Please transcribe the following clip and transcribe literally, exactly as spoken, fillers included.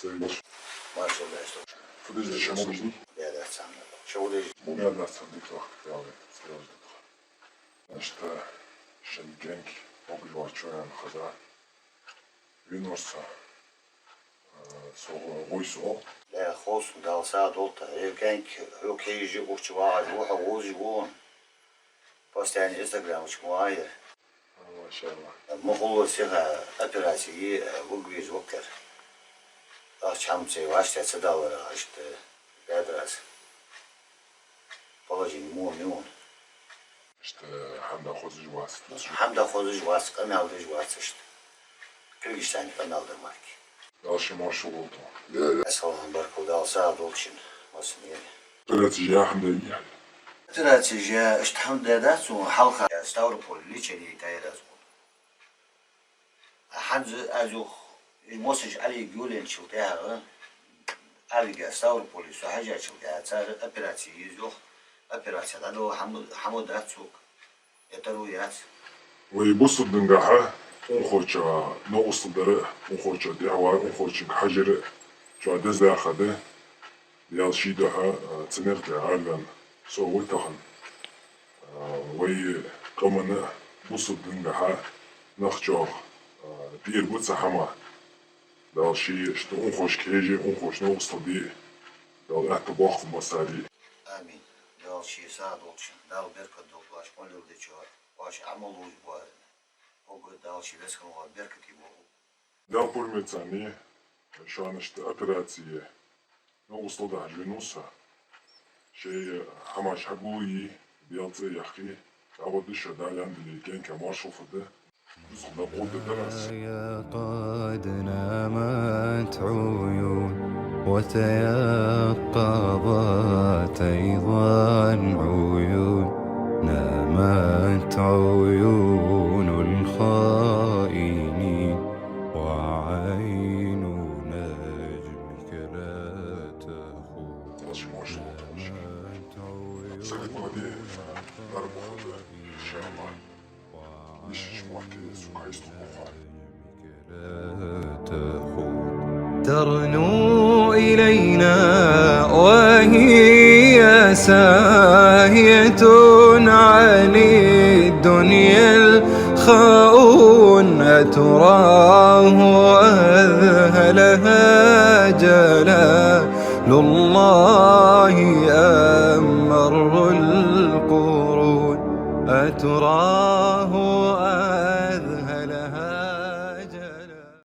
Сергей. Маршал дайш. Подожди, чем объясни? Я да сам. Что удержи? Мумия да сам диквах, я да. Серьезно. Значит, э, шенгенг, обживачуян хаза. Винорса. Э, со гойсо. Ля хос дал са долта. Эркенг, ху кейжи ухчи вагаж, уха гозжи вон. Постоянно Instagram уч муайер. Машалла. Мухулу сиха операции, э, выгвиз вокер. Ах, чам цей ваш, цей цадалар, ах, иште, бядрас. Положение му миун. Иште, хамда хозыш вац. Хамда хозыш вац, къамялдыш вац, иште. Кыргызстан къамялдыр марки. Дал ши маршал болду. Ассаламу алейкум, дал са долчин. Масмир. Операция я хамда я. Операция я, иште хамда да, су халха. Ставрополь лечение тайраз. Ханзы азух, мосыш али гюлен чилтяга. Алига Ставрополь, су хажа чилтяга, цар операция изух. Операция да, дал хаму, хаму да цук. Ятару яц. Вай бусурдынгаха, унхоча, но услдары, унхоча дява, унхоча хажиры, чуа дезляхады, ял шидуха, цемерте арган, со вайтахан. Вай къаманы бусурдынгаха, нахчох, дир буца хама. Дал ши, что унхоч кежи, унхоч но услди, дал это боху масари. Амин. Дал ши са долчин, дал беркат дол ваш, он лил дечо, ваш амал уж буарин. Обы дал ши вескан ва беркат и Богу. Дал пурмецани, шуанышты операция. Но услда жвинуса. Шей хамаш хагуи, белце яхи. Аводы шадалян дили кенка маршал фады. Услда боды дарас. قد نامت عيون وتيقظت أيضا عيون، نامت عيون الخائنين وعين نجمك لا تخون. نامت عيون ترنو إلينا وهي ساهية عن الدنيا الخاون. أتراه أذهلها جلال الله أم مر القرون؟ أتراه